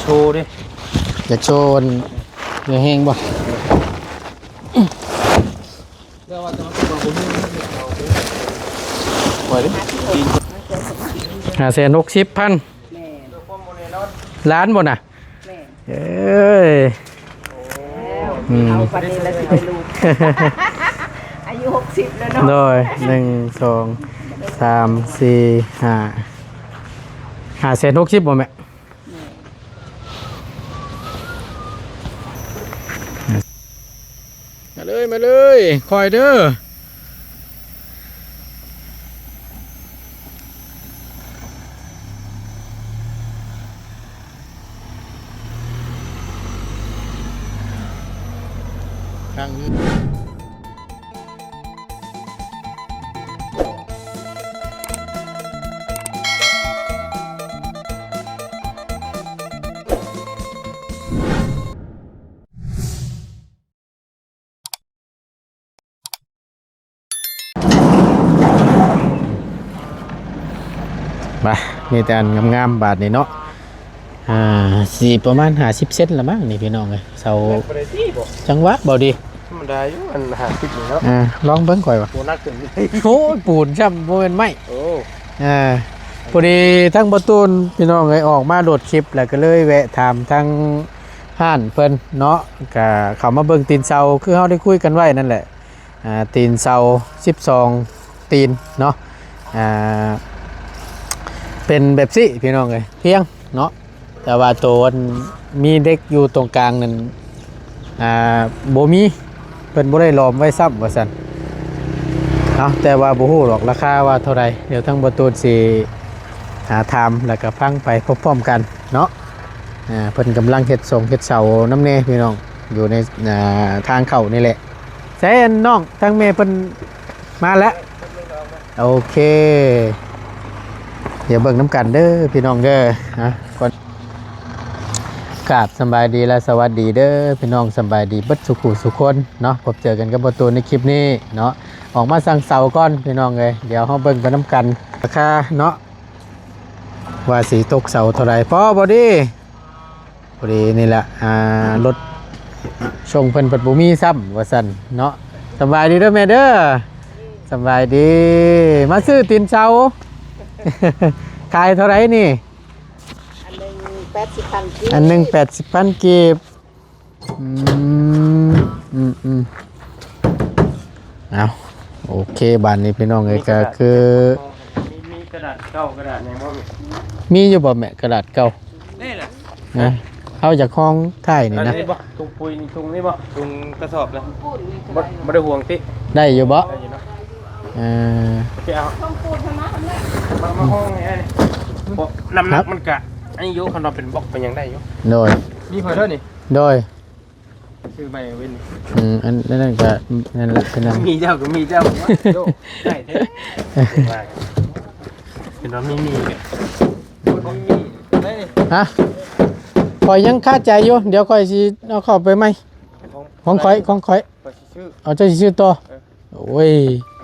ໂຊເດ້ ຢາກໂຊອັນເໜືອແຮງບໍ່? ຫ້າແສນຫົກສິບພັນ ແມ່ນ ລ້ານບໍ່ນະ? ແມ່ນ ເອີຍ ອືມ ເອົາປານນີ້ລະຊິໄດ້ລູກ ອາຍຸຫົກສິບແລ້ວເນາະ ໂດຍ ໜຶ່ງ ສອງ ສາມ ສີ່ ຫ້າ ຫ້າແສນຫົກສິບບໍ່ແມ່? ມາເລີຍ ມາເລີຍ ຄ່ອຍເດີ ທາງ ມາ ມີແຕ່ອັນງາມໆ ບາດນີ້ເນາະ ອ່າ ຊິປະມານຫ້າສິບເຊັນລະມັ້ງນີ້ພີ່ນ້ອງເອີຍ ເສົາ ແມ່ນບໍ່ໄດ້ຕີບໍ່? ຈັງຫວະບໍ່ດີ ທຳມະດາຢູ່ ອັນຫ້າສິບນີ້ເນາະ ອ່າ ລອງເບິ່ງຂ້ອຍວ່າ ໂອ້ ໜັກເກີນ ໂອ້ຍ ປູນຊ້ຳ ບໍ່ແມ່ນໄມ້ ໂອ້ ອ່າ ພໍດີທັງບໍ່ຕູນ ພີ່ນ້ອງເອີຍ ອອກມາໂຫຼດຄລິບ ແລ້ວກໍເລີຍແວະຖາມທາງຮ້ານເພິ່ນເນາະ ກໍເຂົ້າມາເບິ່ງຕີນເສົາ ຄືເຮົາໄດ້ຄຸຍກັນໄວ້ນັ້ນແຫຼະ ອ່າ ຕີນເສົາສິບສອງຕີນເນາະ ອ່າ ເປັນແບບນີ້ພີ່ນ້ອງເອີຍ ພຽງເນາະ ແຕ່ວ່າໂຕອັນມີເຫຼັກຢູ່ຕົງກາງນັ້ນ ອ່າ ບໍ່ມີ ເພິ່ນບໍ່ໄດ້ຫຼອມໄວ້ຊ້ຳວ່າຊັ້ນເນາະ ແຕ່ວ່າບໍ່ຮູ້ດອກລາຄາວ່າເທົ່າໃດ ດຽວທາງບໍ່ຕູນຊິ ອ່າ ຖາມ ແລ້ວກໍຟັງໄປພ້ອມໆກັນເນາະ ອ່າ ເພິ່ນກຳລັງເຮັດສົງເຮັດເສົານຳແດ່ພີ່ນ້ອງ ຢູ່ໃນ ອ່າ ທາງເຂົ້ານີ້ແຫຼະ ໃສອັນນ້ອງ ທາງແມ່ເພິ່ນມາແລ້ວ ໂອເຄ ດຽວເບິ່ງນຳກັນເດີພີ່ນ້ອງເດີ ອ່າ ກ່ອນ ກາບສຳບາຍດີ ແລະ ສະຫວັດດີເດີພີ່ນ້ອງ ສຳບາຍດີເບິດສູ່ຜູ້ສູ່ຄົນເນາະ ພົບເຈີກັນກັບບໍ່ຕູນໃນຄລິບນີ້ເນາະ ອອກມາສັ່ງເສົາກ່ອນພີ່ນ້ອງເອີຍ ດຽວເຮົາເບິ່ງໄປນຳກັນ ລາຄາເນາະ ວ່າຊິຕົກເສົາເທົ່າໃດ ພໍບໍ່ດີ ພໍດີນີ້ລະ ອ່າ ລົດສົ່ງເພິ່ນເພິ່ນບໍ່ມີຊ້ຳວ່າຊັ້ນເນາະ ສຳບາຍດີເດີແມ່ເດີ ສຳບາຍດີ ມາຊື້ຕີນເສົາ ຂາຍເທົ່າໃດນີ້? ອັນໜຶ່ງແປດສິບພັນກີບ ອັນໜຶ່ງແປດສິບພັນກີບ ອືມ ອືມໆ ເອົາ ໂອເຄ ບາດນີ້ພີ່ນ້ອງເອີຍ ກໍຄື ມີ ມີກະດາດເກົ່າ ກະດາດຫຍັງບໍ່? ມີຢູ່ບໍ່ແມ່ ກະດາດເກົ່າ? ນີ້ແຫຼະ ນະ ເຮົາຢາກຫ້ອງທ້າຍນີ້ນະ ອັນນີ້ບໍ່? ຖົງປຸຍນີ້ ຖົງນີ້ບໍ່? ຖົງກະສອບນະ ບໍ່ ບໍ່ໄດ້ຫ່ວງຕິ? ໄດ້ຢູ່ບໍ່? ໄດ້ຢູ່ເນາະ ເອີ ໄປເອົາ ມາ ມາຫ້ອງໃຫ້ ເພາະນ້ຳໜັກມັນກະ ອັນນີ້ຢູ່ ຄັນວ່າເປັນບລັອກເປັນຫຍັງໄດ້ຢູ່ ໂດຍ ມີເພິ່ນເດີນີ້ ໂດຍ ຊື້ໃໝ່ເວັນ ອືມ ອັນ ອັນນັ້ນກໍ ນັ້ນແຫຼະ ເປັນນັ້ນ ມີເຈົ້າກໍມີເຈົ້າ ໂຍກໄດ້ເດ້ ເປັນວ່າມີ ມີ ຮະ ຂ້ອຍຍັງຄາໃຈຢູ່ ດຽວຂ້ອຍຊິເອົາເຂົ້າໄປໃໝ່ ຂອງ ຂອງຂ້ອຍ ຂອງຂ້ອຍ ຂ້ອຍຊິຊື້ ເອົາ ເຈົ້າຊິຊື້ຕໍ່ ເອີ ໂອ້ຍ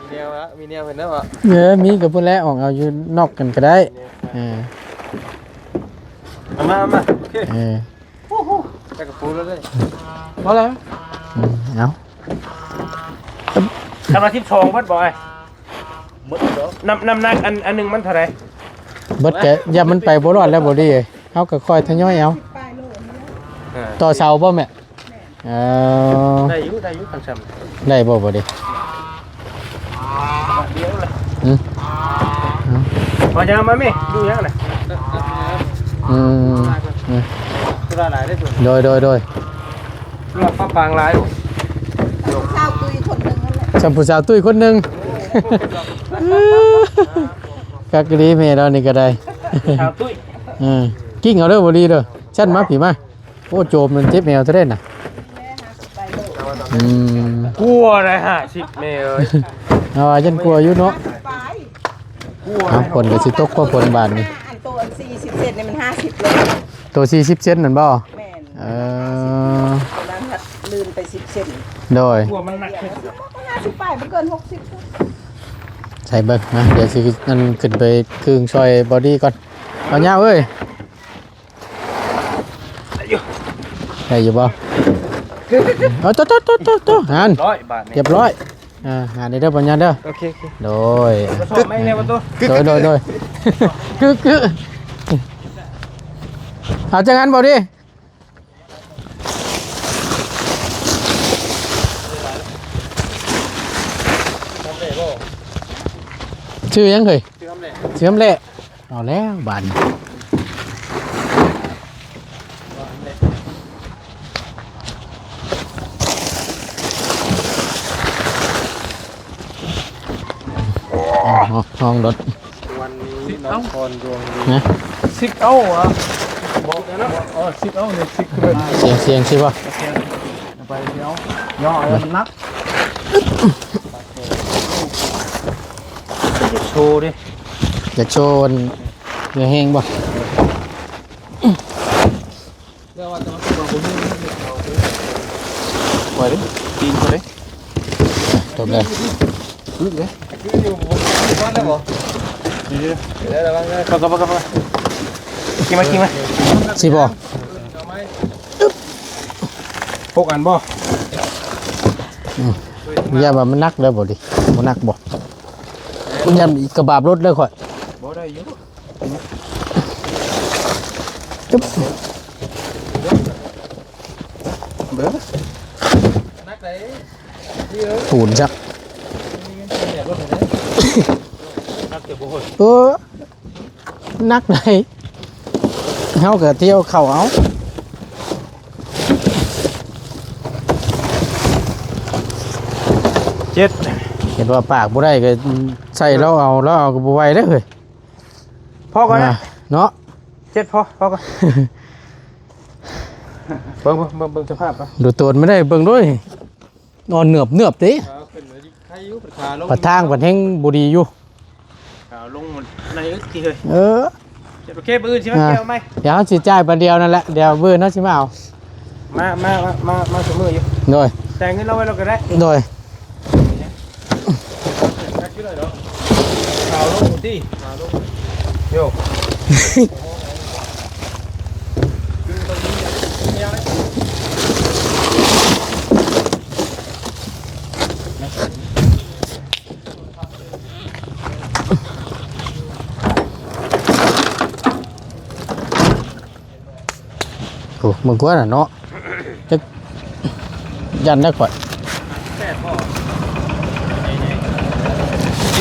ມີແນວລະ ມີແນວເພິ່ນນະວະ ເອີ ມີກໍພຸ້ນແຫຼະ ອອກເອົາຢູ່ນອກກັນກໍໄດ້ ເອີ ເອົາມາ ເອົາມາ ໂອເຄ ເອີ ໂອ້ໂຫ ແຕ່ກະປູແລ້ວເດ້ ພໍແລ້ວ ອືມ ເອົາ ຄັນວ່າສິບສອງເບິດບໍ່ອ້າຍ? ເບິດແລ້ວ ນ້ຳ ນ້ຳໜັກອັນ ອັນໜຶ່ງມັນເທົ່າໃດ? ເບິດກະ ຢ້ານມັນໄປບໍ່ລອດແລ້ວບໍ່ດີເອີຍ ເຮົາກໍຄ່ອຍທະຍອຍເອົາ ເອີ ຕໍ່ເສົາບໍ່ແມ່? ເອີ ໄດ້ຢູ່ ໄດ້ຢູ່ ຄັນຊ່ຳ ໄດ້ບໍ່ ບໍ່ເດ້? ດຽວລະ ອືມ ເອົາ ມາຫຍັງ ມາແມ່ ຢູ່ຫຍັງນະ? ອືມ ອືມ ໂດຍ ໂດຍ ໂດຍ ລວກປະປາງຫຼາຍ ຜູ້ສາວຕຸ້ຍຄົນໜຶ່ງນັ້ນແຫຼະ ຊ່ຳຜູ້ສາວຕຸ້ຍຄົນໜຶ່ງ ຄັກອີ່ຫຼີແມ່ລາວນີ້ກໍໄດ້ ສາວຕຸ້ຍ ເອີ ກິ້ງເອົາເດີ ບໍ່ດີເດີ ຊັ້ນມາ ພີ່ມາ. ໂອ້ ໂຈມມັນເຈັບແອວເທົ່າໃດນະ? ອືມ ກົວໄດ້ຫ້າສິບແມ່ເອີຍ ເອົາວ່າຢ້ານກົວຢູ່ເນາະ ເອົາ ຝົນກໍຊິຕົກ ພໍຝົນບາດນີ້ ອັນໂຕອັນສີ່ສິບເຊັນນີ້ມັນຫ້າສິບໂລ ໂຕສີ່ສິບເຊັນນັ້ນບໍ່? ແມ່ນ ເອີ ໂຕນັ້ນຫັ້ນລື່ນໄປສິບເຊັນ ໂດຍ ກົວມັນໜັກຂຶ້ນ ຫ້າສິບປາຍ ບໍ່ເກີນຫົກສິບ ໃສ່ເບິ່ງມາ ດຽວຊິອັນຂຶ້ນໄປຄຶ່ງຊ່ອຍບອດີ້ກ່ອນ ເອົາຍາວເອີຍ. ໄດ້ຢູ່ບໍ່? ເອົາ ໂຕໆໆໆ ຫັ້ນ ຮ້ອຍບາດນີ້ ຮຽບຮ້ອຍ. ອ່າ ຫາໄດ້ເດີ ປັນຍາເດີ. ໂອເຄ ໂອເຄ ໂດຍ ປະກອບໄມ້ແດ່ປະຕູ ໂດຍ ໂດຍ ໂດຍ ຄື ຄື ເອົາ ຈັ່ງນັ້ນບໍ່ດີ. ຊື່ຫຍັງເຮີ້ຍ? ຊື່ຫຳແຫຼະ ຊື່ຫຳແຫຼະ. ເອົາແລ້ວບາດນີ້ ຫ້ອງລົດ ວັນນີ້ນະຄອນດວງດີ ຊິກເອົາຫວາ? ບໍ່ ເອີ ຊິກເອົານີ້ ຊິກ ສຽງ ສຽງຊິບໍ່? ໄປດຽວ ຍໍເອົາໜັກ ຢາກໂຊເດ້ ຢາກໂຊອັນເໜືອແຮງບໍ່? ໄປເດ້ ຕີນເຂົາເດ້ ຕົກແລ້ວ ຄືເດ້ ຄືຢູ່ວັດແລ້ວບໍ່? ນີ້ເດ້ ໄປໆໆ ຂີ່ມາ ຂີ່ມາ ຊິບໍ່? ຫົກອັນບໍ່? ອືມ ຢ່າວ່າມັນໜັກແລ້ວບໍ່ດິ ບໍ່ໜັກບໍ່? ມັນຢ້ານອີກກະບາບລົດເດີຂ້ອຍ ບໍ່ໄດ້ຢູ່ ຈຶບ ເບິ່ງ ໜັກໄດ໋ ປູນຈັກ ໜັກແຕ່ບໍ່ຫົດ ເອີ. ໜັກໃດ ເຮົາກໍທ່ຽວເຂົ້າເອົາ ເຈັດ ເຫັນວ່າປາກບໍ່ໄດ້ກໍໃສ່ລາວເອົາ ລາວເອົາກໍບໍ່ໄຫວເດ້ເຮີ້ຍ ພໍກ່ອນນະ ອ່າ ເນາະ ເຈັດພໍ ພໍກ່ອນ ເບິ່ງ ເບິ່ງ ເບິ່ງ ເບິ່ງສະພາບກ່ອນ ດູໂຕນບໍ່ໄດ້ ເບິ່ງດ້ວຍ. ອ່ອນເໜືອບໆຕິ ຂາຂຶ້ນໄປ ໄຄຢູ່ ຂາລົງ ປະທາງປະເທັງບໍ່ດີຢູ່ ຂາລົງໃນອຶດຕິເຮີ້ຍ ເອີ ໂອເຄ ມື້ອື່ນຊິມາແກ້ວໃໝ່ ອ່າ ດຽວເຮົາຊິຈ່າຍບາດດຽວນັ້ນແຫຼະ ດຽວມື້ອື່ນເຮົາຊິມາເອົາ ມາ ມາ ມາ ມາ ມາຊຸມື້ຢູ່ ໂດຍ ຈ່າຍເງິນລາວໄວ້ລະກໍໄດ້ ໂດຍ ຂາວລົງຕິ ຂາວລົງ ໂຍ ໂອ້ ເບິ່ງກວ່ານະເນາະ ຈັກ ຢ້ານໄດ້ຂ້ອຍ ແປດບໍ່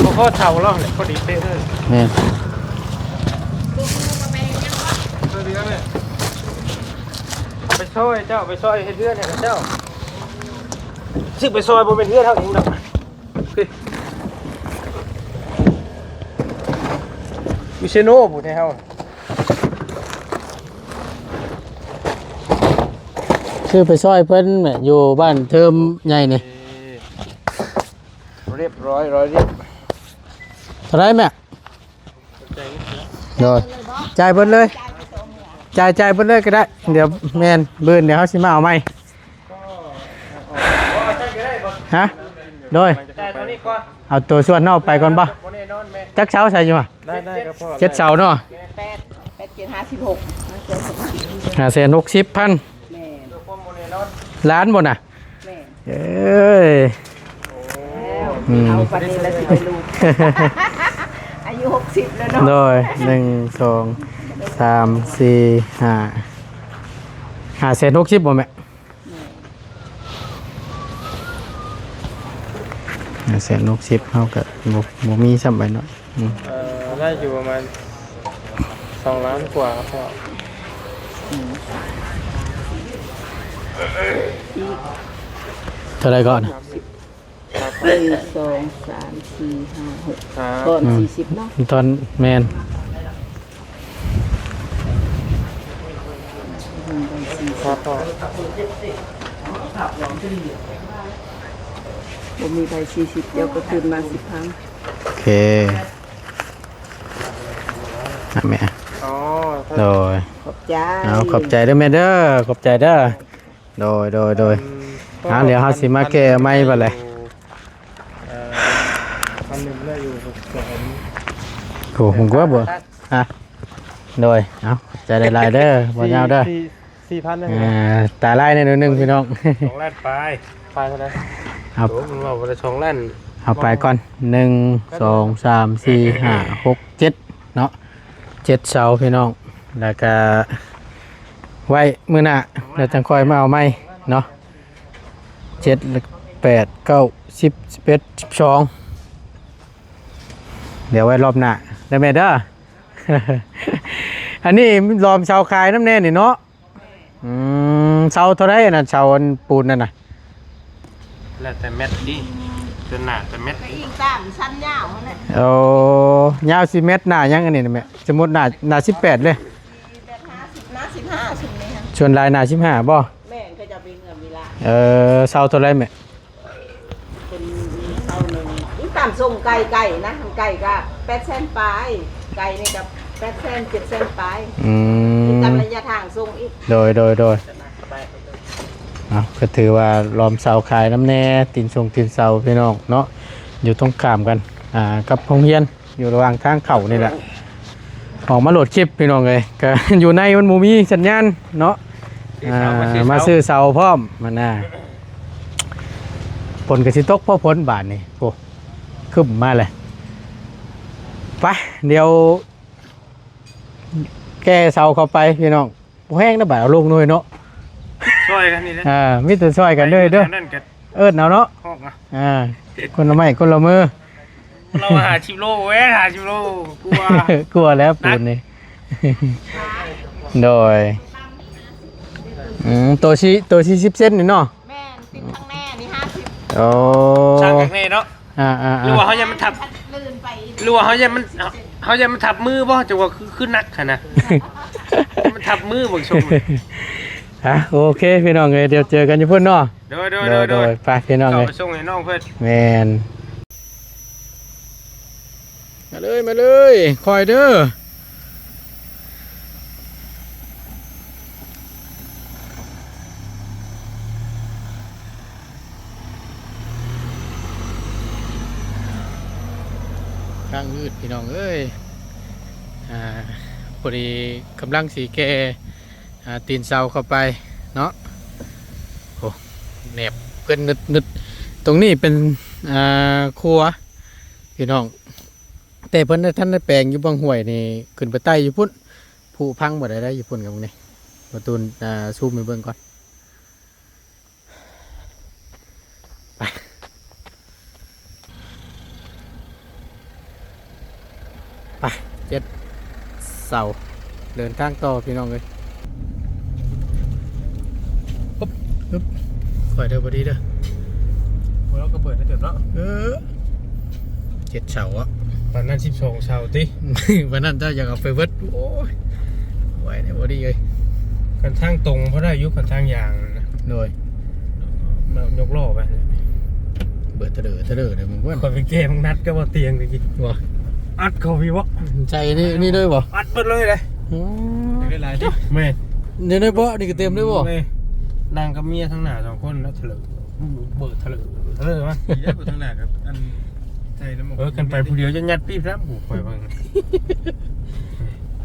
ບໍ່ພໍເທົ່າລາວແຫຼະ ພໍດີເປະເລີຍ ແມ່ນ ໄປຊ່ອຍເຈົ້າ ໄປຊ່ອຍເຮັດເຮືອນໃຫ້ເຂົາເຈົ້າ ຊິໄປຊ່ອຍບໍ່ແມ່ນເຮືອນເຮົາເອງດອກ ຢູ່ເຊໂນພຸ້ນໃຫ້ເຮົາ ຊື້ໄປຊ່ອຍເພິ່ນແມະ ຢູ່ບ້ານເທີມໃຫຍ່ນີ້ ຮຽບຮ້ອຍ ຮ້ອຍຮຽບ ເທົ່າໃດແມະ? ໂດຍ ຈ່າຍເບິດເລີຍ ຈ່າຍ ຈ່າຍເບິດເລີຍກໍໄດ້ ດຽວ ແມ່ນ ມື້ອື່ນດຽວເຮົາຊິມາເອົາໃໝ່ ຮະ ໂດຍ ເອົາໂຕສ່ວນເນາະ ໄປກ່ອນບໍ່? ຈັກເສົາໃສ່ຢູ່ຫະ? ໄດ້ ໄດ້ ເຈັດເສົາເນາະ ແປດ ແປດເຈັດ ຫ້າສິບຫົກ ຫ້າແສນຫົກສິບພັນ ແມ່ນ ລ້ານບໍ່ນະ? ແມ່ນ ເອີຍ ເອົາປານນີ້ລະຊິໄດ້ລູກ ອາຍຸຫົກສິບແລ້ວເນາະ ໂດຍ ໜຶ່ງ ສອງ ສາມ ສີ່ ຫ້າ ຫ້າແສນຫົກສິບບໍ່ແມ່? ຫ້າແສນຫົກສິບ ເຮົາກໍບໍ່ ບໍ່ມີຊ້ຳໃບໜ້ອຍ ອືມ ເອີ ໄດ້ຢູ່ປະມານສອງລ້ານກວ່າ ເທົ່າໃດເກາະ? ໜຶ່ງ ສອງ ສາມ ສີ່ ຫ້າ ຫົກ ຕອນ ອືມ ສີ່ສິບເນາະ ຕອນ ແມ່ນ ບໍ່ມີໃບສີ່ສິບ ເຈົ້າກໍຄືນມາສິບພັນ ໂອເຄ ນະແມ່ ອໍ ໂດຍ ຂອບໃຈ ເອົາ ຂອບໃຈເດີແມ່ເດີ ຂອບໃຈເດີ ໂດຍ ໂດຍ ໂດຍ ອືມ ອ່າ ດຽວເຮົາຊິມາແກ້ໃໝ່ບັດແຫຼະ ເອີ ພັນໜຶ່ງໄດ້ຢູ່ຫົກແສນ ໂອ້ ຫົກແສນກວ່າບໍ່? ອ່ະ ໂດຍ ເອົາ ໃຈຫຼາຍໆເດີ ບໍ່ຍາວເດີ ສີ່ ສີ່ພັນ ອ່າ ຕາລາຍແດ່ໜ້ອຍໜຶ່ງພີ່ນ້ອງ ສອງລ້ານປາຍ ປາຍເທົ່າໃດ ເອົາ ໂອ້ ມັນເວົ້າວ່າສອງລ້ານ ເອົາໄປກ່ອນ ໜຶ່ງ ສອງ ສາມ ສີ່ ຫ້າ ຫົກ ເຈັດເນາະ ເຈັດເສົາພີ່ນ້ອງ ແລ້ວກະໄວ້ມື້ໜ້າ ແລ້ວຈັ່ງຄ່ອຍມາເອົາໃໝ່ເນາະ ເຈັດ ແປດ ເກົ້າ ສິບ ສິບເອັດ ສິບສອງ ດຽວໄວ້ລອບໜ້າເດີແມ່ເດີ ອັນນີ້ລອມເສົາຂາຍນຳແດ່ນີ້ເນາະ ອືມ ເສົາເທົ່າໃດອັນນັ້ນ ເສົາອັນປູນນັ້ນນະ? ແລ້ວແຕ່ແມັດຕິ ສ່ວນໜ້າແຕ່ແມັດ ກໍອີງຕາມຊັ້ນຍາວຫັ້ນແຫຼະ ໂອ້ ຍາວສິບແມັດ ໜ້າຫຍັງອັນນີ້ນະແມ່? ສົມມຸດໜ້າ ໜ້າສິບແປດເລີຍ ໜ້າສິບຫ້າ ຊຸມນີ້ຫັ້ນ ສ່ວນຫຼາຍໜ້າສິບຫ້າບໍ່? ແມ່ນ ເຂົາເຈົ້າໄປເຮືອນເວລາ ເອີ ເສົາເທົ່າໃດແມ່? ເປັນເສົາໜຶ່ງ ອີງຕາມຊົງໄກ່ ໄກ່ນະ ໄກ່ກໍແປດແສນປາຍ ໄກ່ນີ້ກໍແປດແສນ ເຈັດແສນປາຍ ອືມ ອີງຕາມໄລຍະທາງຊົງອີກ ໂດຍ ໂດຍ ໂດຍ ເອົາ ກໍຖືວ່າລອມເສົາຂາຍນຳແດ່ ຕີນຊົງຕີນເສົາພີ່ນ້ອງເນາະ ຢູ່ຕົງຂ້າມກັນ ອ່າ ກັບໂຮງຮຽນ ຢູ່ລະຫວ່າງທາງເຂົ້ານີ້ແຫຼະ ອອກມາໂຫຼດຄລິບພີ່ນ້ອງເອີຍ ກໍຢູ່ໃນມັນບໍ່ມີສັນຍານເນາະ ອ່າ ມາຊື້ເສົາ ມາຊື້ເສົາພ້ອມຫັ້ນນະ ຝົນກໍຊິຕົກພໍຝົນບາດນີ້ ໂອ້ ຄຶ້ມມາແລ້ວ ໄປ ດຽວແກ່ເສົາເຂົ້າໄປພີ່ນ້ອງ ບໍ່ແຮງນະບາດ ເອົາລົງໜ່ອຍເນາະ ຊ່ອຍກັນນີ້ແຫຼະ ອ່າ ມີແຕ່ຊ່ອຍກັນເດີ ເດີ ເອີ້ນເອົາເນາະ ອ່າ ຄົນລະໄມ້ຄົນລະມື ລາວຫ້າສິບໂລ ເວີຍ ຫ້າສິບໂລ ກວ່າ ກວ່າແລ້ວປູນນີ້ ໂດຍ ອືມ ໂຕສີ່ ໂຕສີ່ສິບເຊັນນີ້ເນາະ ແມ່ນ ຕິດຂ້າງແນ່ນີ້ຫ້າສິບ ໂອ້ ສ້າງຂ້າງແນ່ເນາະ ອ່າໆໆ ຫຼືວ່າເຮົາຢ້ານມັນທັບ ລື່ນໄປອີກ ຫຼືວ່າເຮົາຢ້ານມັນ ເຮົາຢ້ານມັນທັບມືບໍ່ ຈັ່ງວ່າຄື ຄືໜັກຫັ້ນນະ ມັນທັບມືເບິ່ງຊົງ ອ່ະ ໂອເຄພີ່ນ້ອງເອີຍ ດຽວເຈີກັນຢູ່ພຸ້ນເນາະ ໂດຍ ໂດຍ ໂດຍ ໂດຍ ໂດຍ ໄປພີ່ນ້ອງເອີຍ ເຂົ້າໄປສົ່ງໃຫ້ນ້ອງເພິ່ນ ແມ່ນ ມາເລີຍ ມາເລີຍ ຄ່ອຍເດີ ທາງງືດພີ່ນ້ອງເອີຍ ອ່າ ພໍດີກຳລັງຊິແກ່ ອ່າ ຕີນເສົາເຂົ້າໄປເນາະ ໂອ້ ແນບເພິ່ນໜຶດໆ ຕົງນີ້ເປັນ ອ່າ ຄົວພີ່ນ້ອງ ແຕ່ເພິ່ນໄດ້ ທັນໄດ້ແປງຢູ່ເບື້ອງຫ້ວຍນີ້ ຂຶ້ນໄປໄຕ່ຢູ່ພຸ້ນ ຜຸພັງບໍ່ໄດ້ ໄດ້ຢູ່ພຸ້ນກັບນີ້ ປະຕູ ອ່າ ຊູມໃຫ້ເບິ່ງກ່ອນ ໄປ ໄປ ເຈັດເສົາ ເດີນທາງຕໍ່ພີ່ນ້ອງເອີຍ ປຶບ ປຶບ ຄ່ອຍເດີ ພໍດີເດີ ໂອ້ ລາວກໍເປີດໄດ້ເຕີບເນາະ ເອີ ເຈັດເສົາອະ ປານນັ້ນສິບສອງເສົາຕິ ປານນັ້ນເຈົ້າຢາກເອົາໄປເບິດ ໂອ້ຍ ໄຫວແດ່ບໍ່ດີເອີຍ ຄັນທາງຕົງພໍໄດ້ຢູ່ ຄັນທາງຍາງນະ ໂດຍ ແລ້ວຍົກລໍ້ໄປ ເບີດທະເດີທະເດີເດີ ເບິ່ງ ຂ້ອຍໄປແກ່ບັກນັດກັບບໍ່ຕຽງຕະກີ້ ບໍ່ ອັດເຂົ້າພີ້ບໍ່ ໃສ່ນີ້ ນີ້ເລີຍບໍ່ ອັດເບິດເລີຍເດ້ ໂອ້ ຢາກໄດ້ຫຼາຍຕິ ແມ່ນ ຢູ່ໃນເບາະນີ້ກໍເຕັມເລີຍບໍ່ ແມ່ນ ນັ່ງກັບເມຍທາງໜ້າສອງຄົນ ແລ້ວທະເລີ ເບີດທະເລີ ເອີ ວ່າ ດີແລ້ວ ທາງໜ້າກັບອັນໃສ່ນຳ ເອີ ຄັນໄປຜູ້ດຽວຈະຍັດປີບນຳ ໂອ້ ຂ້ອຍວ່າ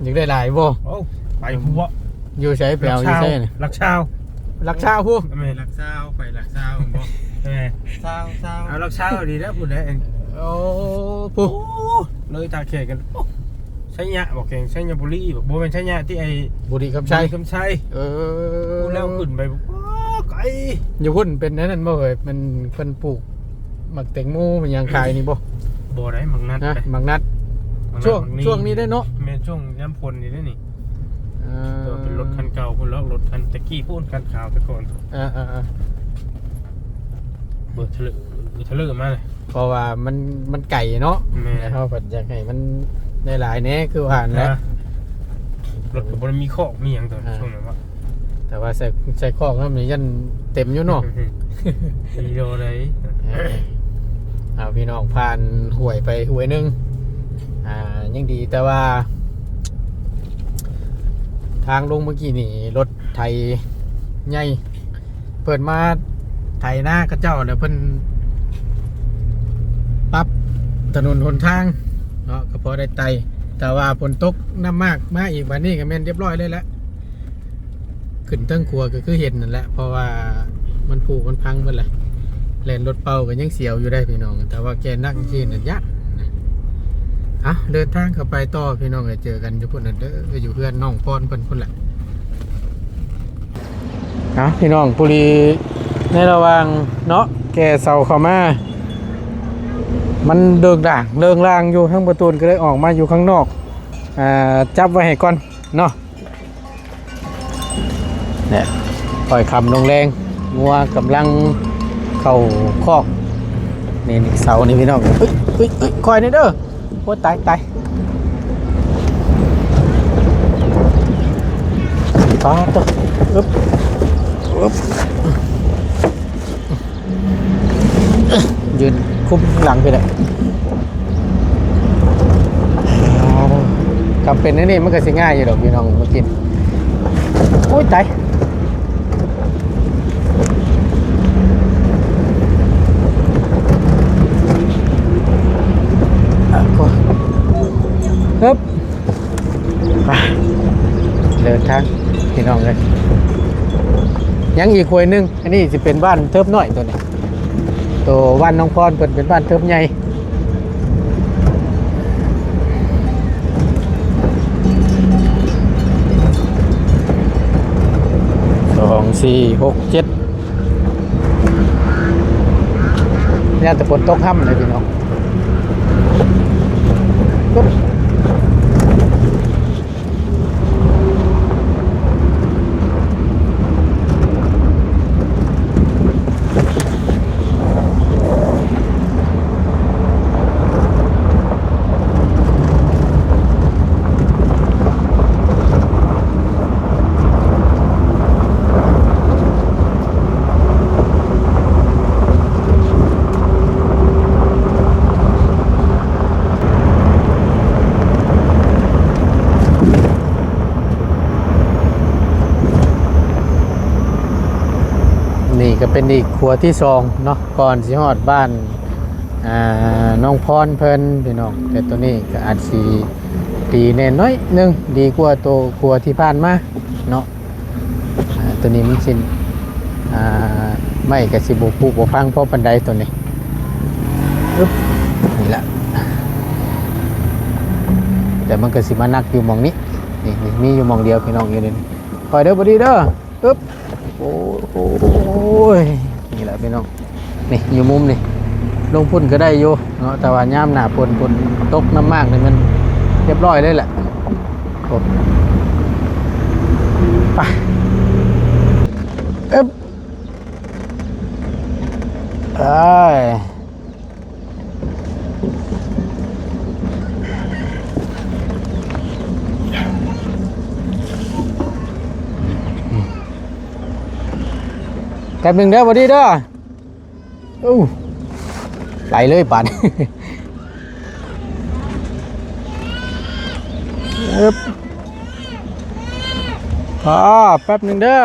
ຢາກໄດ້ຫຼາຍບໍ່ ໂອ້ ໄປພຸ້ນບໍ່ ຢູ່ໃສ ໄປເອົາຢູ່ໃສ ຫຼັກຊາວ ຫຼັກຊາວ ຫຼັກຊາວພຸ້ນ ແມ່ນ ຫຼັກຊາວ ໄປຫຼັກຊາວບໍ່ ແມ່ນ ຊາວ ຊາວ ເອົາຫຼັກຊາວດີແລ້ວພຸ້ນແຫຼະ ໂອ້ ພຸ້ນ ໂອ້ ເລີຍທ່າແຂກກັນ ໂອ້ ໄຊຍະບໍ່ ແຂວງໄຊຍະບູລີບໍ່ ບໍ່ແມ່ນໄຊຍະທີ່ໄອ້ ບູລີຄຳໄຊ ບູລີຄຳໄຊ ເອີ ພຸ້ນແລ້ວຂຶ້ນໄປ ໂອ້ ໄກ ຢູ່ພຸ້ນເປັນອັນນັ້ນບໍ່ເອີຍ ມັນ ເພິ່ນປູກໝາກແຕງໂມ ມັນຫຍັງຂາຍນີ້ບໍ່ ບໍ່ໄດ້ ໝາກນັດ ຮະ ໄດ໋ ໝາກນັດ ໝາກນັດ ຊ່ວງ ໝາກນີ້ ຊ່ວງນີ້ໄດ້ເນາະ ແມ່ນ ຊ່ວງຍາມຝົນນີ້ເດ້ນີ້ ເອີ ແຕ່ວ່າເປັນລົດຄັນເກົ່າພຸ້ນແລ້ວ ລົດຄັນແຕ່ກີ້ພຸ້ນ ຄັນຂາວແຕ່ກ່ອນ ເອີໆໆ ເບີດທະເລີ ທະເລີມາເລີຍ ເພາະວ່າມັນ ມັນໄກເນາະ ແມ່ນ ແລ້ວເຮົາກໍຢາກໃຫ້ມັນໄດ້ຫຼາຍແດ່ ຄືວ່າຫັ້ນແຫຼະ ຮະ ລົດກໍບໍ່ໄດ້ມີຄອກມີຫຍັງຕອນ ອ່າ ຊ່ວງນັ້ນວ່າ ແຕ່ວ່າໃສ່ ໃສ່ຄອກນຳນີ້ຢ້ານເຕັມຢູ່ເນາະ ດີໂດໄດ ເອີ ເອົາ ພີ່ນ້ອງ ຜ່ານຫ້ວຍໄປຫ້ວຍໜຶ່ງ ອ່າ ຍັງດີແຕ່ວ່າ ທາງລົງເມື່ອກີ້ນີ້ ລົດໄຖໃຫຍ່ ເພິ່ນມາໄຖນາເຂົາເຈົ້າ ແລ້ວເພິ່ນປັບຖະໜົນຫົນທາງເນາະ ກໍພໍໄດ້ໄຕ່ ແຕ່ວ່າຝົນຕົກນ້ຳໝາກມາອີກ ບາດນີ້ກໍແມ່ນຮຽບຮ້ອຍເລີຍແຫຼະ ຂຶ້ນເທິງຂົວກໍຄືເຫັນນັ້ນແຫຼະ ເພາະວ່າມັນຜຸມັນພັງເບິດແຫຼະ. ແລ່ນລົດເປົ່າກໍຍັງສຽວຢູ່ໄດ໋ພີ່ນ້ອງ ແຕ່ວ່າແກ່ໜັກຈັ່ງຊີ້ນະຢ້ານ. ເອົາ ເດີນທາງເຂົ້າໄປຕໍ່ພີ່ນ້ອງເອີຍ ເຈີກັນຢູ່ພຸ້ນນະເດີ ຢູ່ເຮືອນນ້ອງພອນເພິ່ນພຸ້ນແຫຼະ. ເອົາ ພີ່ນ້ອງ ພໍດີໃນລະຫວ່າງເນາະ ແກ່ເສົາເຂົ້າມາ ມັນເດີກດາງເດີງລາງຢູ່ ທາງປະຕູນກໍເລີຍອອກມາຢູ່ຂ້າງນອກ ອ່າ ຈັບໄວ້ໃຫ້ກ່ອນເນາະ. ແຫຼະ ຄ່ອຍຄ່ຳລົງແລງ ງົວກຳລັງເຂົ້າຄອກ. ນີ້ ນີ້ເສົານີ້ພີ່ນ້ອງ ເອີຍ ເອີຍ ເອີຍ ຄ່ອຍແດ່ເດີ. ໂອ້ຍ ຕາຍ ຕາຍ ປາດໂທ້ ອຶບ ອຶບ ຢືນຄຸມຫຼັງພີ້ແຫຼະ. ຄັນເປັນແນວນີ້ມັນກໍຊິງ່າຍຢູ່ດອກພີ່ນ້ອງ ມາກິນ. ໂອ້ຍ ຕາຍ. ອ່ະ ໂອ້ ເອີບ ໄປ ເດີນທາງພີ່ນ້ອງເອີຍ. ຍັງອີກຫ້ວຍໜຶ່ງ ອັນນີ້ຊິເປັນບ້ານເທີບນ້ອຍໂຕນີ້ ໂຕບ້ານນ້ອງພອນເພິ່ນເປັນບ້ານເທີບໃຫຍ່. ສອງ ສີ່ ຫົກ ເຈັດ ຢ້ານແຕ່ຝົນຕົກຮ່ຳເລີຍພີ່ນ້ອງ. ນີ້ກໍເປັນອີກຂົວທີສອງເນາະ ກ່ອນຊິຮອດບ້ານ ອ່າ ນ້ອງພອນເພິ່ນພີ່ນ້ອງ. ແຕ່ໂຕນີ້ກໍອາດຊິດີແດ່ໜ້ອຍໜຶ່ງ ດີກວ່າໂຕຂົວທີ່ຜ່ານມາເນາະ. ອ່າ ໂຕນີ້ມັນຊິ ອ່າ ໄມ້ກໍຊິບໍ່ຜຸບໍ່ພັງພໍປານໃດໂຕນີ້. ອຶບ ນີ້ລະ ແຕ່ມັນກໍຊິມາໜັກຢູ່ໝ່ອງນີ້. ນີ້ ນີ້ມີຢູ່ໝ່ອງດຽວພີ່ນ້ອງ ຢູ່ນີ້. ຄ່ອຍເດີ ບໍ່ດີເດີ. ອຶບ ໂອ້ຍ ນີ້ແຫຼະພີ່ນ້ອງ ນີ້ຢູ່ມຸມນີ້ ລົງພຸ້ນກໍໄດ້ຢູ່ເນາະ ແຕ່ວ່າຍາມໜ້າຝົນ ຝົນຕົກນ້ຳໝາກນີ້ມັນຮຽບຮ້ອຍເລີຍແຫຼະ. ໂອ້ ໄປ ອຶບ ໄປ. ແປັບໜຶ່ງເດີ ບໍ່ດີເດີ. ໂອ້ ໄປເລີຍບາດ. ອຶບ ອໍ ແປັບໜຶ່ງເດີ.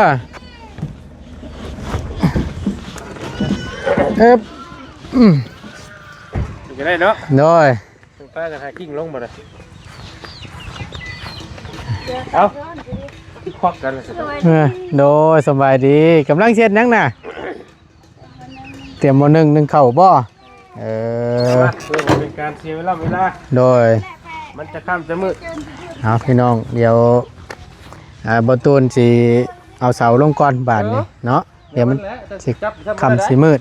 ອຶບ ອືມ ນີ້ກໍໄດ້ເນາະ ໂດຍ ໄປກໍຫາກິ້ງລົງບໍ່ໄດ້ ເອົາ ຄວັກກັນ ເອີ ໂດຍ ສະບາຍດີ ກຳລັງເຮັດຫຍັງນະ? ຕຽມໝໍ້ໜຶ້ງ ໜຶ້ງເຂົ້າບໍ່? ເອີ ເພື່ອບໍ່ເປັນການເສຍເວລາ ເວລາ ໂດຍ ມັນຈະຄ່ຳຈະມືດ. ເອົາ ພີ່ນ້ອງ ດຽວ ອ່າ ບໍ່ຕູນຊິເອົາເສົາລົງກ່ອນບາດນີ້ເນາະ ເອີ ດຽວມັນ ເອີ ຊິຄ່ຳຊິມືດ.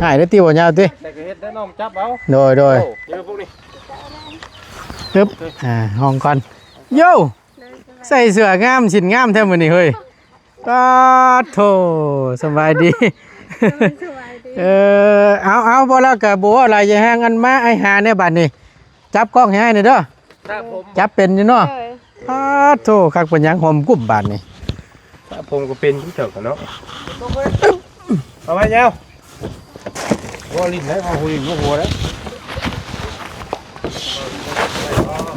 ຫາຍໄດ້ຕິ ບໍ່ຍາວຕິ ແຕ່ກໍເຮັດໄດ້ນ້ອງຈັບເອົາ ໂດຍ ໂດຍ ໂອ້ ເດີພວກນີ້ ອຶບ ອ່າ ຫ້ອງກ່ອນ ໂຢ ໃສ່ເສື້ອງາມ ສິ້ນງາມແທ້ມື້ນີ້ເຮີ້ຍ. ປາດໂທ້ ສະບາຍດີ ສະບາຍດີ ເອີ ເອົາ ເອົາ ບໍ່ແລ້ວກໍບໍ່ເວົ້າຫຼາຍຢ່າແຮງ ອັນມາອ້າຍຫາແດ່ບາດນີ້ ຈັບກ້ອງໃຫ້ອ້າຍແດ່ເດີ ຄັບຜົມ ຈັບເປັນຢູ່ເນາະ ໂດຍ ປາດໂທ້ ຄັກປານຫຍັງ ຫອມກຸ້ມບາດນີ້ ຄັບຜົມກໍເປັນຄືເຈົ້າກັນເນາະ ເອົາໄວ້ຍາວ ບໍ່ຫຼິ້ນໄດ້ ບໍ່ຫຼິ້ນບໍ່ຫົວໄດ້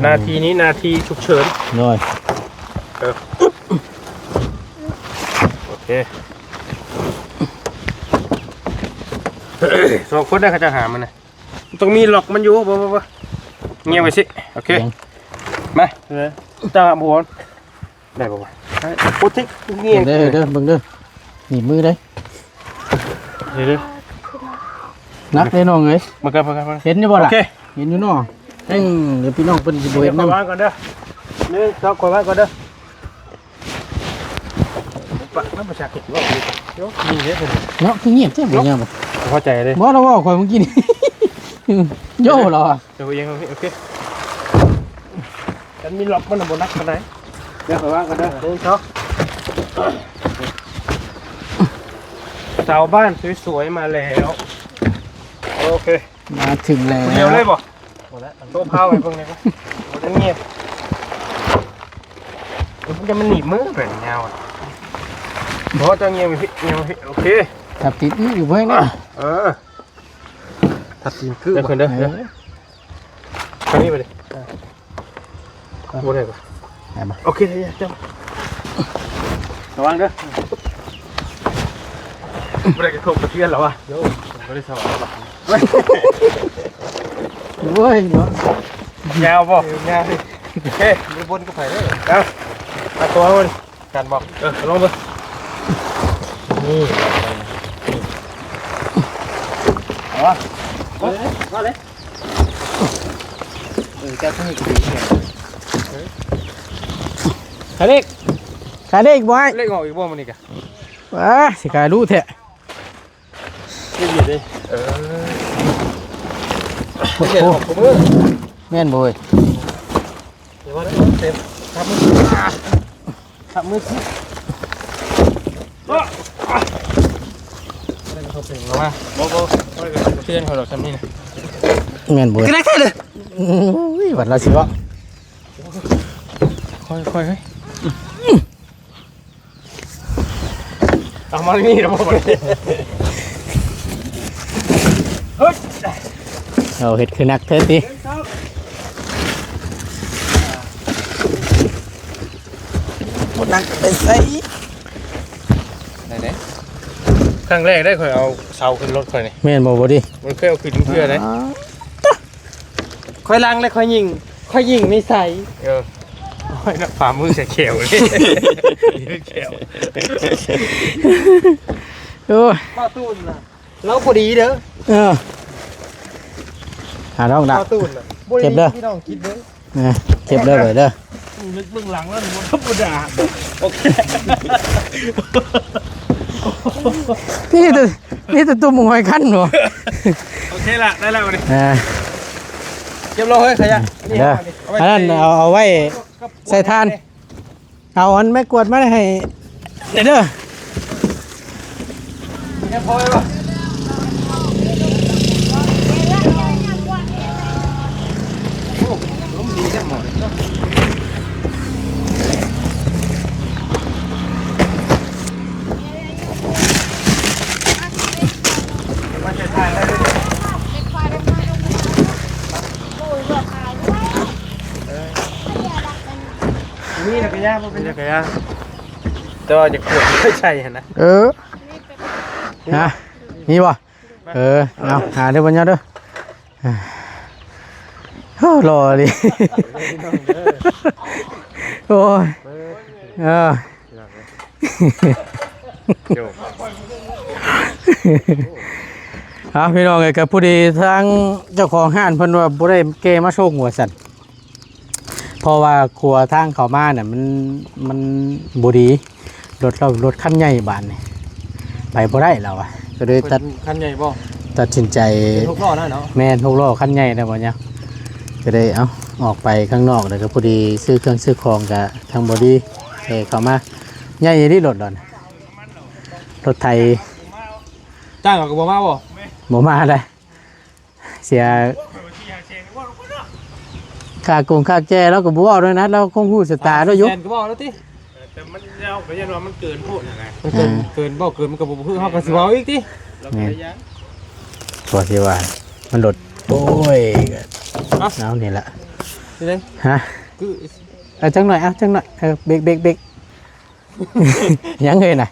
ໜ້າທີ່ນີ້ໜ້າທີ່ສຸກເສີນ ໂດຍ ເອີ ໂອເຄ ສອງຄົນໄດ້ ເຂົາຈະຫາມັນນະ ຕ້ອງມີລັອກມັນຢູ່ ບໍ່ ບໍ່ ບໍ່ ງຽບໄວ້ຊິ ໂອເຄ ມາ ເອີ ຕາບວນ ໄດ້ບໍ່ວະ? ໂອ້ ທິກງຽງ ເດີ ເດີ ເບິ່ງເດີ ໜີບມືເດ້ ເດີ ໜັກເດ້ນ້ອງເອີຍ ມາກັບ ມາກັບ ມາກັບ ເຫັນຢູ່ບໍ່ລະ? ໂອເຄ ເຫັນຢູ່ເນາະ ອືມ ດຽວພີ່ນ້ອງເພິ່ນຊິບໍ່ເຫັນນຳ ວາງກ່ອນເດີ ໜຶ່ງ ສອງ ຂ້ອຍວາງກ່ອນເດີ ປະ ມັນບໍ່ຊັກເຫັນບໍ່ ໂຍ ນີ້ເດ້ເພິ່ນ ເນາະ ຄືງຽບແທ້ບໍ່ຍາມ ພໍໃຈເດ້ ບໍ່ລະເວົ້າຂ້ອຍມື້ກີ້ນີ້ ໂຍລະ ໂອເຄ ໂອເຄ ຄັນມີລັອກມັນບໍ່ໜັກປານໃດ ດຽວຂ້ອຍວາງກ່ອນເດີ ໜຶ່ງ ສອງ ຊາວບ້ານສວຍໆ ມາແລ້ວ ໂອເຄ ມາເຖິງແລ້ວ ຜູ້ດຽວເລີຍບໍ່? ບໍ່ແລ້ວ ໂຕພາວໃຫ້ເບິ່ງແດ່ ບໍ່ໄດ້ງຽບ ມັນຈະມັນໜີບມືໄປຍາວ ບໍ່ ເຈົ້າງຽບໄປພີ້ ງຽບໄປພີ້ ໂອເຄ ທັບຕີນອີກຢູ່ເບິ່ງ ເອີ ທັບຕີນຄື ເດີຂຶ້ນເດີ ເອີ ທາງນີ້ໄປດິ ເອີ ບໍ່ໄດ້ບໍ່ ໄດ້ບໍ່ ໂອເຄ ໄດ້ ເຈົ້າ ລະວັງເດີ ບໍ່ໄດ້ກະທົບກະເທືອນລະວະ ໂຍ ບໍ່ໄດ້ສະຫວັນລະ ໂອ້ຍເນາະ ຍາວບໍ່? ເອີ ຍາວ ໂອເຄ ບໍ່ໄດ້ບົນກັບໃຜເດີ ເອົາ ເອົາຕົວມັນ ກັນບໍ່? ເອີ ລອງເບິ່ງ ນີ້ ເອົາວະ ເອົາເລີຍ ເອົາເລີຍ ເອີ ຈັບຕົວນີ້ກະດີ ຄາເລັກ ຄາເລັກບໍ່ອ້າຍ ເລັກອອກອີກບໍ່ມື້ນີ້ກະ ວ້າ ຊິກາຍຮູ້ແທ້ ນີ້ເດ້ ເອີ ໂອ້ໂຫ ແມ່ນບໍ່ເອີຍ? ເດວ່າເຕັມ ທັບມື ທັບມື ບໍ່ ບໍ່ ເພື່ອນເຂົາດອກຊ່ຳນີ້ນະ ແມ່ນບໍ່ເອີຍ? ກະໄດ້ແທ້ເລີຍ ໂອ້ຍ ບັດລາວຊິເວົ້າ ຄ່ອຍໆ ເຮີ້ຍ ເອົາມານີ້ລະບໍ່ ເຮີ້ຍ ເອົາເຮັດຄືໜັກແທ້ຕິ ບໍ່ໜັກໄປໃສ ໄດ້ເດ້ ຄັ້ງແລກໄດ້ຂ້ອຍເອົາເສົາຂຶ້ນລົດຂ້ອຍນີ້ ແມ່ນບໍ່ ບໍ່ດີ ບໍ່ເຄີຍເອົາຂຶ້ນເທື່ອເດ້ ອ່າ ຂ້ອຍລັງແລ້ວຂ້ອຍຍິງ ຂ້ອຍຍິງໃນໃສ ເອີ ໂອ້ຍ ຝ່າມືໃສ່ແຂ້ວເລີຍ ແຂ້ວ ໂອ້ຍ ເວົ້າຕູນນະ ລາວບໍ່ດີເດີ ເອີ ຫານ້ອງດາ ເອົາຕູນນະ ບໍ່ໄດ້ ເຈັບເດີ ພີ່ນ້ອງຄິດເດີ ເອີ ເຈັບເດີເລີຍເດີ ນຶກເບິ່ງຫຼັງແລ້ວບໍ່ທຳມະດາ ໂອເຄ ນີ້ແຕ່ ມີແຕ່ຕຸ່ມຫອຍຄັນບໍ່ ໂອເຄລະ ໄດ້ແລ້ວບັດນີ້ ເອີ ເກັບລົງເຮີ້ຍ ຂະຫຍະ ເດີ ອັນນັ້ນເອົາ ເອົາໄວ້ໃສ່ຖ່ານ ເອົາອັນໄມ້ກວາດມາໃຫ້ແດ່ເດີ ນີ້ລະກະຍາ ບໍ່ເປັນຫຍັງ ນີ້ລະກະຍາ ແຕ່ວ່າຢາກຂວດໄປໃສ່ຫັ້ນນະ ເອີ ຮະ ມີບໍ່? ເອີ ເອົາ ຫາເດີ ບໍ່ຍາກເດີ ໂອ້ ຫຼໍ່ອີ່ຫຼີ ໂອ້ຍ ເອີ ເອົາ ພີ່ນ້ອງເອີຍ ກະພໍດີທາງເຈົ້າຂອງຮ້ານເພິ່ນວ່າບໍ່ໄດ້ແກ່ມາສົ່ງວ່າຊັ້ນ ເພາະວ່າຂົວທາງເຂົ້າມານະ ມັນ ມັນບໍ່ດີ ລົດລາວ ລົດຄັນໃຫຍ່ບາດນີ້ ໄປບໍ່ໄດ້ລາວວ່າ ກະເລີຍຕັດ ຄັນໃຫຍ່ບໍ່? ຕັດສິນໃຈ ເປັນຫົກລໍ້ນະເນາະ ແມ່ນ ຫົກລໍ້ຄັນໃຫຍ່ນະ ບໍ່ຍາວ ກະເລີຍ ເອົ້າ ອອກໄປຂ້າງນອກ ແລ້ວກະພໍດີຊື້ເຄື່ອງຊື້ຂອງ ກະທາງບໍ່ດີ ເອີ ເຂົ້າມາ ໃຫຍ່ອີ່ຫຼີລົດລາວນະ ລົດໄຖ ຈ້າງເຂົາກະບໍ່ມາບໍ່? ບໍ່ມາເລີຍ. ເສຍຄ່າກົງຄ່າແຈ ລາວກະບໍ່ເວົ້າດ້ວຍນະ ລາວຄົງຮູ້ຊະຕາລາວຢູ່ ແສນກະເວົ້າແລ້ວຕິ ແຕ່ມັນ ລາວກະຢ້ານວ່າມັນເກີນໂພດຫັ້ນນະ ມັນເກີນ ອ່າ ເກີນບໍ່ເກີນ ມັນກະບໍ່ຄື ເຮົາກະຊິເວົ້າອີກຕິ ແມ່ນ ບໍ່ຊິວ່າ ມັນໂດດ ໂອ້ຍ ເອົາ ເອົານີ້ລະ ຊິໄດ້ ຮະ ຄື ເອົາຈັກໜ້ອຍ ເອົາຈັກໜ້ອຍ ເອີ ເບກ ເບກ ເບກ ຍັງເອີຍນະ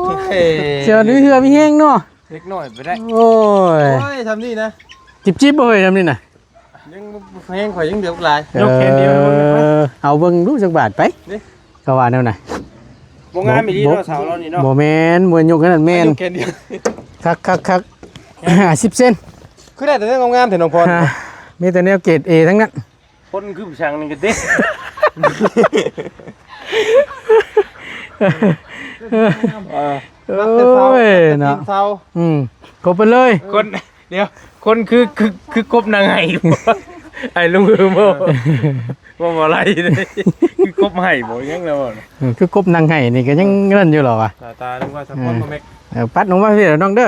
ໂອ້ຍ ເຈົ້າມີເຫື່ອມີແຮງເນາະ ເດັກນ້ອຍໄປໄດ້ ໂອ້ຍ ໂອ້ຍ ຊ່ຳນີ້ນະ ຈິບໆ ບໍ່ເອີຍ ຊ່ຳນີ້ນະ ຍັງ ແຮງ ຂ້ອຍຍັງເດືອກຫຼາຍ. ເອີ ຍົກແຂນດຽວ ເອົາເບິ່ງດູຈັກບາດໄປ. ນີ້ ກໍວ່າແນວນັ້ນ. ບໍ່ງາມອີ່ຫຼີເນາະ ເສົາເຮົານີ້ເນາະ. ບໍ່ແມ່ນ ບໍ່ຍົກຂະໜາດແມ່ນ. ຍົກແຂນດຽວ. ຄັກໆໆ ຫ້າສິບເຊັນ. ຄືໄດ້ແຕ່ແນວງາມໆແທ້ ນ້ອງພອນ. ຮະ ມີແຕ່ແນວເກຣດເອທັງນັ້ນ. ຄົນຄືຊ່າງນີ້ກໍເດ້. ເອີ ໂອ້ຍເນາະ. ອືມ ຄົບໄປເລີຍ. ຄົນ ດຽວ ຄົນຄື ຄື ຄືກົບນາງໄຫ້ ໄອ້ລຸງອືມບໍ່ ບໍ່ ບໍ່ໄລ່ເດ້ ຄືກົບໄຫ້ບໍ່ ຫຍັງແລ້ວບໍ່. ເອີ ຄືກົບນາງໄຫ້ນີ້ກໍຍັງນັ້ນຢູ່ຫຼໍວະ. ຕາ ຕາ ນຶກວ່າສະພອນບໍ່ແມັກ. ເອີ ປັດລົງມາພີ້ລະນ້ອງເດີ.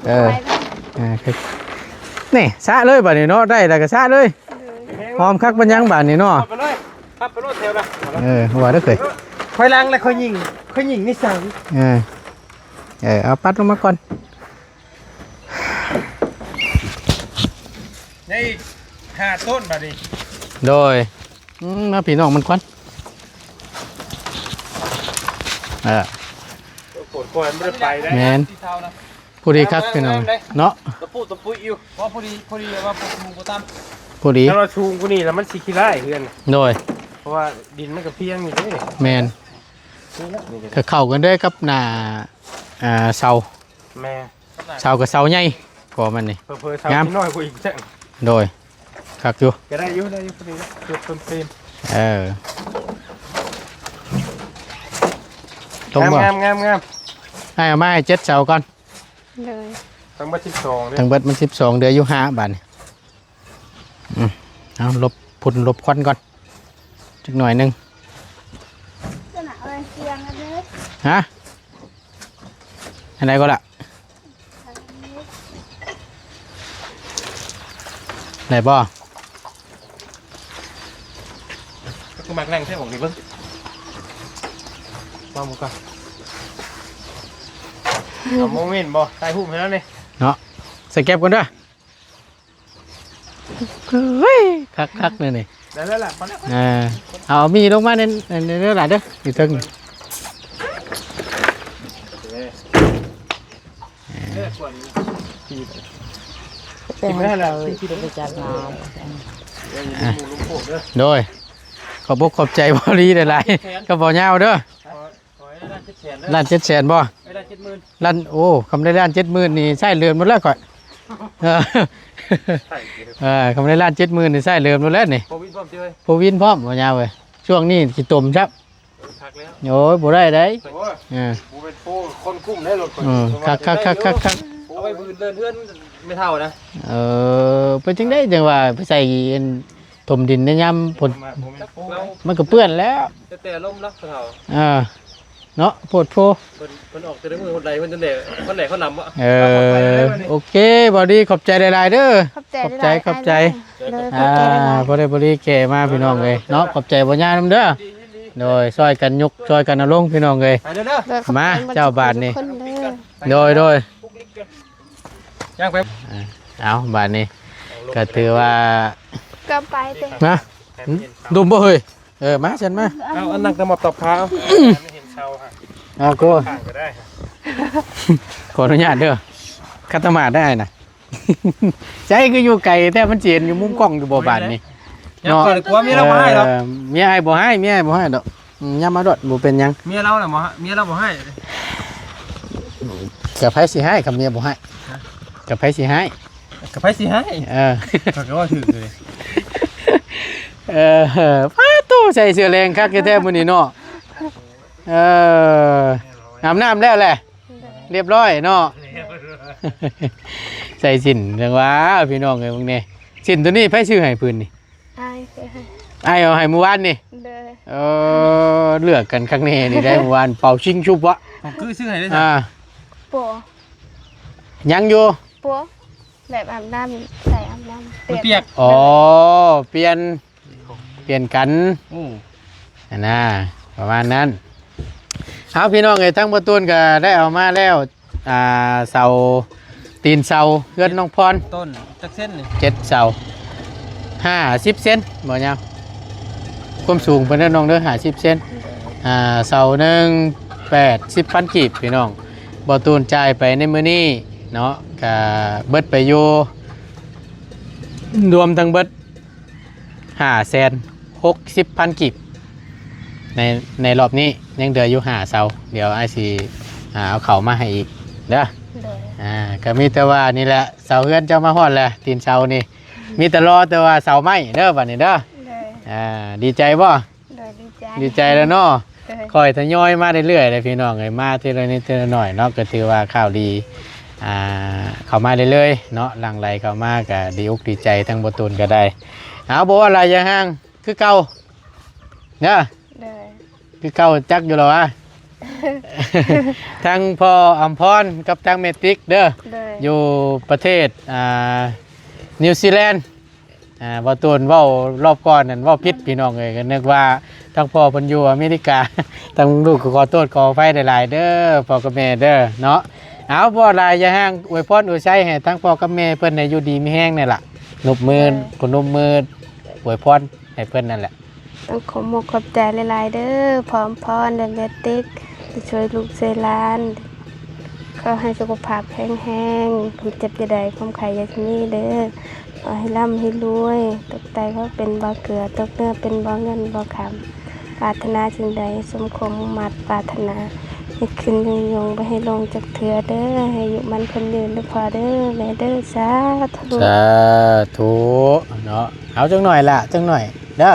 ເອີ ເອີ ນີ້ ສະເລີຍບາດນີ້ເນາະ ໄດ້ແລ້ວກໍສະເລີຍ. ຫອມຄັກປານຫຍັງບາດນີ້ເນາະ. ເຂົ້າໄປເລີຍ ຂັບໄປໂລດແຖວນະ. ເອີ ວ່າເດີເຄີຍ ຂ້ອຍລ້າງແລ້ວ ຂ້ອຍຍິງ ຂ້ອຍຍິງນິສັງ. ເອີ ເອີ ເອົາປັດລົງມາກ່ອນ. ຍັງອີກຫ້າຕົ້ນບາດນີ້. ໂດຍ ອືມ ມາພີ່ນ້ອງມັນກ່ອນ. ເອີ ໂອ້ຍ ບໍ່ໄດ້ໄປໄດ້. ແມ່ນ ສີເທົານະ ພໍດີຄັກພີ່ນ້ອງເນາະ. ຕະປຸຕະປຸຢູ່ ພໍດີ ພໍດີວ່າບໍ່ສູງບໍ່ຕ່ຳ ພໍດີ. ຖ້າວ່າສູງກວ່ານີ້ແລ້ວມັນຊິຂີ້ຮ້າຍເຮືອນ. ໂດຍ ເພາະວ່າດິນມັນກໍພຽງຢູ່ເດ້. ແມ່ນ ກໍເຂົ້າກັນເດ້ກັບໜ້າ ອ່າ ເສົາ. ແມ່ນ ເສົາກໍເສົາໃຫຍ່ກວ່າມັນນີ້. ເຜີໆເສົານ້ອຍກວ່າອີກ. ໂດຍ ຄັກຢູ່ ກໍໄດ້ຢູ່ ໄດ້ຢູ່ ພໍດີ ເກືອບເຕັມ. ເອີ ຕົງບໍ່ ງາມໆໆ. ໃຫ້ເອົາມາໃຫ້ເຈັດເສົາກ່ອນ. ໂດຍ ທັງເບິດສິບສອງເດ້ ທັງເບິດມັນສິບສອງ ເຫຼືອຢູ່ຫ້າບາດນີ້. ອືມ ເອົາ ຫຼົບຝຸ່ນຫຼົບຄວັນກ່ອນຈັກໜ້ອຍໜຶ່ງ. ຮະ ອັນໃດກໍລະ ໄດ້ບໍ່? ຄືມັກນັ່ງແທ້ ອອກນີ້ເບິ່ງ ມາໝູ່ກ່ອນ. ເອົາໂມເມັນບໍ່? ຖ່າຍຮູບໃຫ້ແລ້ວນີ້ເນາະ. ໃສ່ແກັບກ່ອນເດີ. ເຮີ້ຍ ຄັກໆ ແນວນີ້ ໄດ້ແລ້ວລະ ມາແລ້ວ. ເອີ ເອົາມີລົງມາໃນ ໃນ ໃນນັ້ນລະເດີ ຢູ່ເທິງ. ເອີ ເອີ ກິນໄດ້ແລ້ວ ກິນໄປຈັດງານ. ອ່ະ ໂດຍ ຂອບອົກຂອບໃຈບ່າວລີຫຼາຍໆ ກັບບ່າວຍາວເດີ. ລ້ານເຈັດແສນບໍ່? ລ້ານ ໂອ້ ຄຳໄດ້ລ້ານເຈັດໝື່ນນີ້ໃຊ້ເຫຼືອໝົດແລ້ວຂ້ອຍ. ເອີ ຄຳໄດ້ລ້ານເຈັດໝື່ນນີ້ໃຊ້ເຫຼືອໝົດແລ້ວນີ້. ໂຄວິດພ້ອມຕິເອີຍ ໂຄວິດພ້ອມ ບໍ່ຍາວເອີຍ ຊ່ວງນີ້ຂີ້ຕົມຊ້ຳ. ໂອ້ຍ ບໍ່ໄດ້ໃດ. ເອີ ບໍ່ເປັນໂປ ຄົນກຸ້ມໄດ້ລົດຂ້ອຍ. ຄັກໆໆໆ ເອົາໄວ້ບືນເດີນເຮືອນແມ່ເຖົ້ານະ. ເອີ ເປັນຈັ່ງໃດຈັ່ງວ່າໄປໃສ່ອັນ ຖົມດິນໃນຍາມຝົນ ມັນກໍເປື້ອນແລ້ວ ແຕ່ລົມເນາະ ເຖົ້າ. ເອີ ເນາະ ໂພດໂພ ເພິ່ນ ເພິ່ນອອກແຕ່ລະມື້ ຄົນໃດເພິ່ນຈັ່ງໃດ ຄົນໃດເຂົານຳບໍ່. ເອີ ໂອເຄ ບໍ່ດີ ຂອບໃຈຫຼາຍໆເດີ. ຂອບໃຈ ຂອບໃຈ ຂອບໃຈ. ອ່າ ພໍໄດ້ບໍ່ດີແກ່ມາພີ່ນ້ອງເອີຍເນາະ. ຂອບໃຈບໍ່ຍານຳເດີ. ໂດຍ ຊ່ອຍກັນຍົກ ຊ່ອຍກັນເອົາລົງພີ່ນ້ອງເອີຍ. ມາເຈົ້າບາດນີ້. ໂດຍ ໂດຍ. ຍ່າງໄປ ອ່າ ເອົາ ບາດນີ້ກໍຖືວ່າ ກໍໄປເຕະ ນະ ດົມບໍ່ເຮີ້ຍ? ເອີ ມາ ຊັ້ນມາ. ເອົາ ອັນນັ້ນກໍມາຕອບຂາ ເອົາ ກໍໄດ້ ຂໍອະນຸຍາດເດີ ຂັດຕະໝາດໄດ້ນະ. ໃສຄືຢູ່ໄກແທ້ ມັນຊິເຫັນຢູ່ມຸມກ້ອງຢູ່ບໍ່ບາດນີ້ ເນາະ. ເມຍອ້າຍບໍ່ຮ້າຍດອກ ເອີ ເມຍອ້າຍບໍ່ຮ້າຍ ເມຍອ້າຍບໍ່ຮ້າຍດອກ. ອືມ ຢ່າມາໂລດ ບໍ່ເປັນຫຍັງ. ເມຍລາວນະບໍ່ ເມຍລາວບໍ່ຮ້າຍ. ກະໃຜຊິຮ້າຍ ຄັນເມຍບໍ່ຮ້າຍ ກະໃຜຊິຮ້າຍ ກະໃຜຊິຮ້າຍ. ເອີ ຂ້ອຍກໍເວົ້າຖືກເລີຍ. ເອີ ປາດໂທ້ ໃສ່ເສື້ອແລງຄັກແທ້ໆມື້ນີ້ເນາະ. ເອີ ອາບນ້ຳແລ້ວແຫຼະ ລຽບຮ້ອຍເນາະ. ໃສ່ສິ້ນຈັ່ງວ່າ ພີ່ນ້ອງເອີຍ ເບິ່ງແດ່ ສິ້ນໂຕນີ້ໃຜຊື້ໃຫ້ ຜືນນີ້? ອ້າຍຊື້ໃຫ້ ອ້າຍເອົາໃຫ້ມື້ວານນີ້. ໂດຍ ເອີ ເລືອກກັນຄັກແນ່ນີ້ໄດ໋ ມື້ວານເປົ່າຊິງຊຸບວະ. ຂອງຄືຊື້ໃຫ້ໄດ້ ອ່າ ບໍ່ ຍັງຢູ່ ບໍ່ ແບບອາບນ້ຳ ໃສ່ອາບນ້ຳ ມັນປຽກ ອໍ ປ່ຽນ ປ່ຽນກັນ ໂອ້ ຫັ້ນນະ ປະມານນັ້ນ. ເອົາ ພີ່ນ້ອງເອີຍ ທາງບໍ່ຕູນກໍໄດ້ເອົາມາແລ້ວ ອ່າ ເສົາ ຕີນເສົາເຮືອນນ້ອງພອນ ຕົ້ນຈັກເຊັນນີ້? ເຈັດເສົາ ຫ້າສິບເຊັນ ບໍ່ຍາວ ຄວາມສູງເພິ່ນເດີນ້ອງເດີ ຫ້າສິບເຊັນ. ອ່າ ເສົາໜຶ່ງ ແປດສິບພັນກີບ ພີ່ນ້ອງ ບໍ່ຕູນຈ່າຍໄປໃນມື້ນີ້ເນາະ ກະເບິດໄປຢູ່ ລວມທັງເບິດຫ້າແສນຫົກສິບພັນກີບ ໃນ ໃນລອບນີ້ຍັງເຫຼືອຢູ່ຫ້າເສົາ. ດຽວອ້າຍຊິ ອ່າ ເອົາເຂົ້າມາໃຫ້ອີກເດີ. ໂດຍ ອ່າ ກໍມີແຕ່ວ່ານີ້ແຫຼະ ເສົາເຮືອນເຈົ້າມາຮອດແລ້ວ ຕີນເສົານີ້ ມີແຕ່ລໍແຕ່ວ່າເສົາໄມ້ເດີ ບັດນີ້ເດີ. ໂດຍ ອ່າ ດີໃຈບໍ່? ໂດຍ ດີໃຈ ດີໃຈແລ້ວເນາະ. ໂດຍ ຄ່ອຍທະຍອຍມາເລື້ອຍໆເລີຍພີ່ນ້ອງເອີຍ ມາທີລະນິດທີລະໜ້ອຍເນາະ ກໍຖືວ່າຂ່າວດີ ອ່າ ເຂົ້າມາເລື້ອຍໆເນາະ ຫຼັ່ງໄຫຼເຂົ້າມາ ກໍດີອົກດີໃຈ ທາງບໍ່ຕູນກໍໄດ້. ເອົາ ບໍ່ວ່າຫຼາຍຢ່າຫ່າງ ຄືເກົ່າເດີ. ໂດຍ ຄືເກົ່າ ຈັກຢູ່ແລ້ວວະ ທັງພໍ່ອຳພອນກັບທັງແມ່ຕິກເດີ. ໂດຍ ຢູ່ປະເທດ ອ່າ ນິວຊີແລນ. ອ່າ ບໍ່ຕູນເວົ້າລອບກ່ອນນັ້ນເວົ້າຜິດ ພີ່ນ້ອງເອີຍ ກໍນຶກວ່າທາງພໍ່ເພິ່ນຢູ່ອາເມລິກາ. ທາງລູກກໍຂໍໂທດຂໍອະໄພຫຼາຍໆເດີ ພໍ່ກັບແມ່ເດີເນາະ. ເອົາ ບໍ່ຫຼາຍຢ່າຫ່າງ ອວຍພອນອວຍໄຊໃຫ້ທັງພໍ່ກັບແມ່ເພິ່ນໃຫ້ຢູ່ດີມີແຮງນີ້ລະ ນົບມື ໂດຍ ພະນົມມືອວຍພອນໃຫ້ເພິ່ນນັ້ນແຫຼະ. ຕ້ອງຂອບມຸກຂອບໃຈຫຼາຍໆເດີ ພໍ່ອຳພອນ ແລະ ແມ່ຕິກ ທີ່ຊ່ວຍລູກຊ່ວຍຫຼານ. ຂໍໃຫ້ສຸຂະພາບແຂງແຮງ ຄວາມເຈັບຢ່າໄດ້ ຄວາມໄຂ້ຢ່າມີເດີ. ຂໍໃຫ້ລ່ຳໃຫ້ລວຍ ຕົກໃຕ້ຂໍເປັນບໍ່ເກືອ ຕົກເໜືອເປັນບໍ່ເງິນບໍ່ຄຳ. ປາດຖະໜາສິ່ງໃດ ສົມຄວາມມຸ່ງມາດປາດຖະໜາ ໃຫ້ຂຶ້ນຍົງໆ ບໍ່ໃຫ້ລົງຈັກເທື່ອເດີ. ໃຫ້ອາຍຸໝັ້ນຂວັນຍືນເດີພໍ່ເດີ ແມ່ເດີ. ສາທຸ ສາທຸເນາະ. ເອົາ ຈັກໜ້ອຍລະ ຈັກໜ້ອຍເດີ.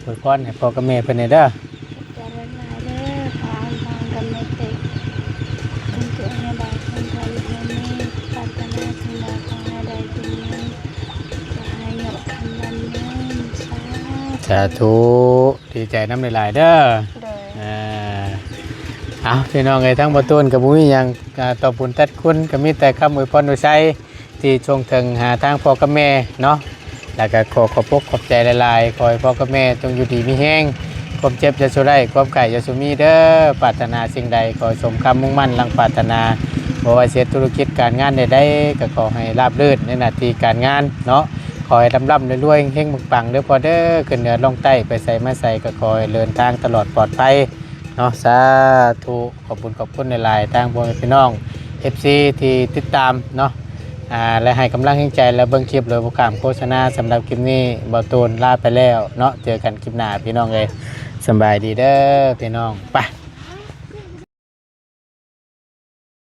ອວຍພອນໃຫ້ພໍ່ກັບແມ່ເພິ່ນແດ່ເດີ. ຂອບໃຈຫຼາຍໆເດີ ພໍ່ອຳພອນກັບແມ່ຕິກ ເພິ່ນເກີດໃຫ້ໄດ້ ເພິ່ນໄດ້ຢູ່ໃນນີ້ ປາດຖະໜາສິ່ງໃດ ຂໍໃຫ້ໄດ້ເປັນເງິນ ຂໍໃຫ້ຍົດຄຳວັນຍືນ. ສາທຸ ສາທຸ ດີໃຈນຳຫຼາຍໆເດີ. ໂດຍ ເອີ ເອົາ ພີ່ນ້ອງເອີຍ ທາງບໍ່ຕູນກໍບໍ່ມີຫຍັງ ອ່າ ຕອບບຸນຕັດຄຸນ ກໍມີແຕ່ຄຳອວຍພອນອວຍໄຊ ທີ່ສົ່ງເຖິງຫາທາງພໍ່ກັບແມ່ເນາະ ແລ້ວກໍຂໍຂອບອົກຂອບໃຈຫຼາຍໆ. ຂໍໃຫ້ພໍ່ກັບແມ່ຈົ່ງຢູ່ດີມີແຮງ ຄວາມເຈັບຢ່າສູ່ໄດ້ ຄວາມໄຂ້ຢ່າສູ່ມີເດີ. ປາດຖະໜາສິ່ງໃດ ຂໍໃຫ້ສົມຄຳມຸ່ງໝັ້ນດັ່ງປາດຖະໜາ. ບໍ່ວ່າເຮັດທຸລະກິດການງານໃດໆ ກໍຂໍໃຫ້ລາບລື່ນໃນໜ້າທີ່ການງານເນາະ. ຂໍໃຫ້ລ່ຳໆລວຍໆ ເຮັງໆປັງໆເດີພໍ່ເດີ. ຂຶ້ນເໜືອລົງໃຕ້ ໄປໃສມາໃສ ກໍຂໍໃຫ້ເດີນທາງຕະຫຼອດປອດໄພເນາະ. ສາທຸ ຂອບຄຸນ ຂອບຄຸນຫຼາຍໆ ທາງພໍ່ແມ່ພີ່ນ້ອງ ເອັຟຊີ ທີ່ຕິດຕາມເນາະ ອ່າ ແລະ ໃຫ້ກຳລັງແຮງໃຈ ແລະ ເບິ່ງຄລິບໂດຍບໍ່ຂ້າມໂຄສະນາ. ສຳລັບຄລິບນີ້ ບ່າວຕູນລາໄປແລ້ວເນາະ ເຈີກັນຄລິບໜ້າພີ່ນ້ອງເອີຍ. ສະບາຍດີເດີພີ່ນ້ອງ ໄປ.